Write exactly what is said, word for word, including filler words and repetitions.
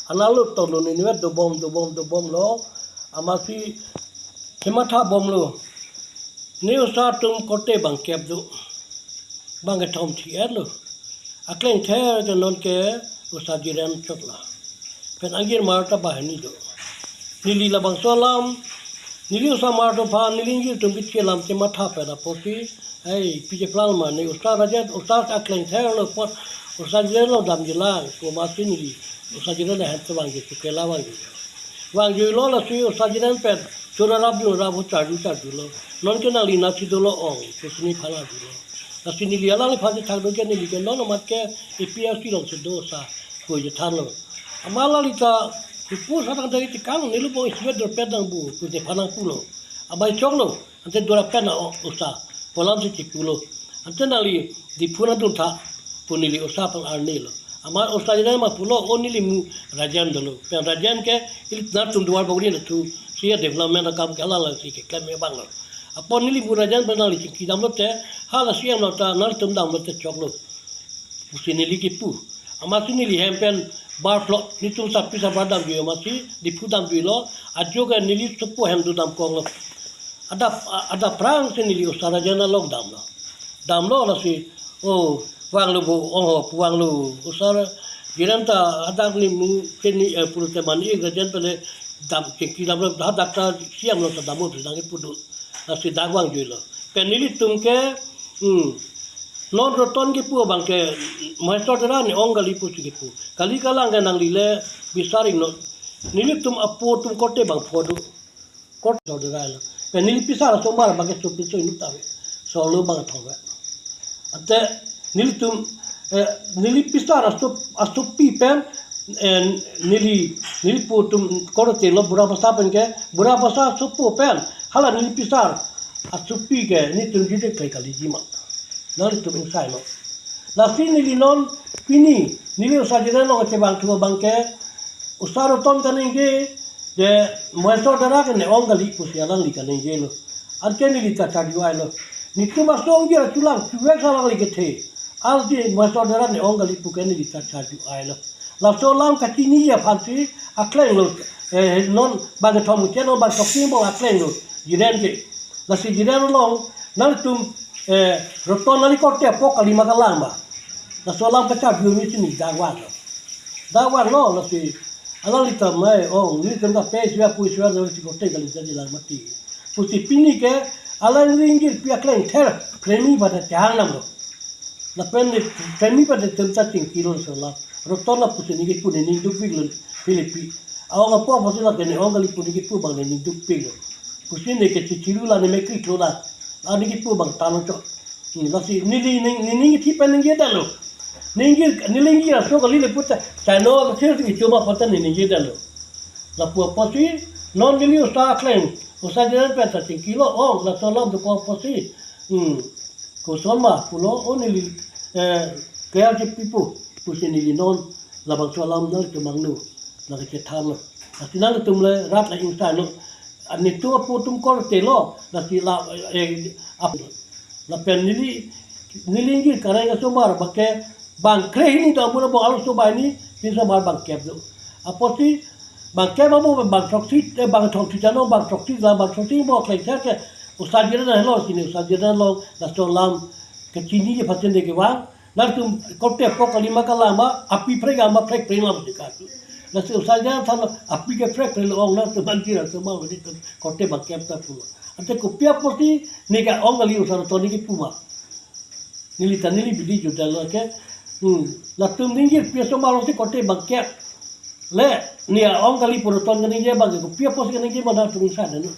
Analut tolo nelivet dobom, dobom, dobomlo. Amatsi chematha bomlo. Ne osa atum korte bangkep do. Bang kethom thi-etlo. Akleng ther ke non ke osa Jiren chotlo. Pen angirmar ta banghini do. Neli labangso alam, neli osomar atum aphan, neli ingjir atum kithi alam chematha pen apotsi, "Ei, pi cheplang ma, ne osa Rajen, osa akleng therlo apot, osa Jiren along damjilang," pu amatsi neli osa Jiren ahem ta vangji, chukela vangji. Vangjuilo, lasi osa Jiren pen choro rap jun rap ho, charju charjulo. Non ke nangli nasi dolo ong, pusi nephan arjulo. Lasi neli alangliphan chethak do ke, neli ke non amat ke A P R C alongsi do osa, pu chethanlo. Amat alangli ta, ipu sa tang tang itikang, neli bong isivet dorpet nangpo, pu nephan nangpulo. Amat choklo, ante dora pen a o-, osa, pu alamsi chepulo. Ante nangli Diphu nangdun tha, pu neli osa aphan arnilo. Amat osa Jiren ma pulo, "O neli mu Rajen dolo. Pen Rajen ke ili nangtum Duarbagori nathu, si development akam ke alang alangsi keklem abanglo. Apot neli mu Rajen pen nangli chingki damlote, hala C M along ta nangtum damlote choklo," pusi neli kipu. Amatsi neli hem pen barplo, netum sapi sabar damjui amatsi Diphu damjuilo, ajo ke neli sopo hem do damkoklo. Adap, adap prang si neli osa Rajen along damlo. Damlo, lasi, "O, vanglo bo, ong ho, pu vanglo. Osa Jiren ta hadak ne mu ke ne, eh, pulote mane Rajen pen le dam, chingki damlo, hadak ta C M along ta damnon," pusi nangkipudun. Lasi dak vangjuilo. Pen nelitum ke, hmm, non Roton kipu abang ke, Maheswar Dera ne ong kali pusi kipu. Kali kalang ke nangli le bisar iknon. Nelitum apo atum korte bangpho do. Korte Maheswar Dera lo. Pen neli pisar asomar abang ke sopi so inut ave. Solo bang thong ave. Ante nelitum, eh, neli pisar aso-, asopi pen, eh, neli, neli po atum korte lo, Bura Basa pen ke, Bura Basa sopo pen, hala neli pisar asopi ke netum jide klei kaliji ma. Nanglitum ingsailo. Lasi neli non pini, neli osa Jiren along kachevangthu abang ke, osa Roton kaningje, je Maheswar Dera ke ne ong kali pusi alangli kaningjelo. Anke neli ta charju-ailo. Netum asong je chulang, chuvek sa alangli kethe. Ansi Maheswar Dera ne ong kali pu ke neli ta charju-ailo. Laso alam kachiniji aphansi aklenglo, eh, non bang kethom ke non bang throksi angbong aklenglo, Jiren ke. Lasi Jiren along, nangtum, eh, Roton nangli korte apok kali ma kalang ma. Laso alam kacharju amatsi neli dak vanglo. Dak vanglo, lasi alangli ta mai ong, nelitum ta pe isivet pu isivet nangli korte kali jadi lang mati. Pusi pini ke, alang ringgit pi akleng ther, premi pada chehang damlo. Lapen ne premi pada netum ta chingkilo laso alam. Roton lapusi neli kipu, ne ning dukpiklo Philip pi. Aong apo apotsi lake ne ong kali pu neli kipu abang ne ning dukpiklo. Pusi ne ke chichiru la ne mekri klo la. La neli kipu abang tanglo chot. Hmm, lasi neli ning, neli ning kithi pen ningje detlo. Ningje, neli ningje aso kali le puta. Chano ke sir ningje choma puta ne ningje detlo. Lapu apotsi, non neli osa akleng, osa Jiren pen ta chingkilo ong, laso alam dokok apotsi. Hmm. Koson ma pulo, o neli, eh, kaya je pipo, pusi neli non labangso alam nangtum angno, nangkachethanlo. Lasi nangtum le rat la ingsailo. Netum apo atum korte lo, lasi la, eh, ap-, lapen neli, neli ningje kareng asomar abang ke, bang kre hini do amun abang alo so banghini, hini asomar bangkep do. Apotsi, bangkep amo bang throksi, eh, bang throksi chano, bang throksi la, bang throksi mo kleng ther ke, osa Jiren helo si ne, osa Jiren along, laso alam kachiniji aphansi ne kevang, nangtum korte apok kali ma kalang ma, api phrek ama phrek phrek lam si ka. Lasi osa Jiren than api ke phrek phrek lo ong nangtum manjira sema wadi tum korte bangkep ta pulo. Ante kopi apotsi ne ke ong kali osa Roton ne kipu ma. Neli ta neli bidi jodetlo ke. Hmm. Latum ningje pi asomar alongsi korte bangkep. Le, ne ong kali pu Roton kaningje abang ke, kopi apotsi kaningje ma nangtum ingsa detnon.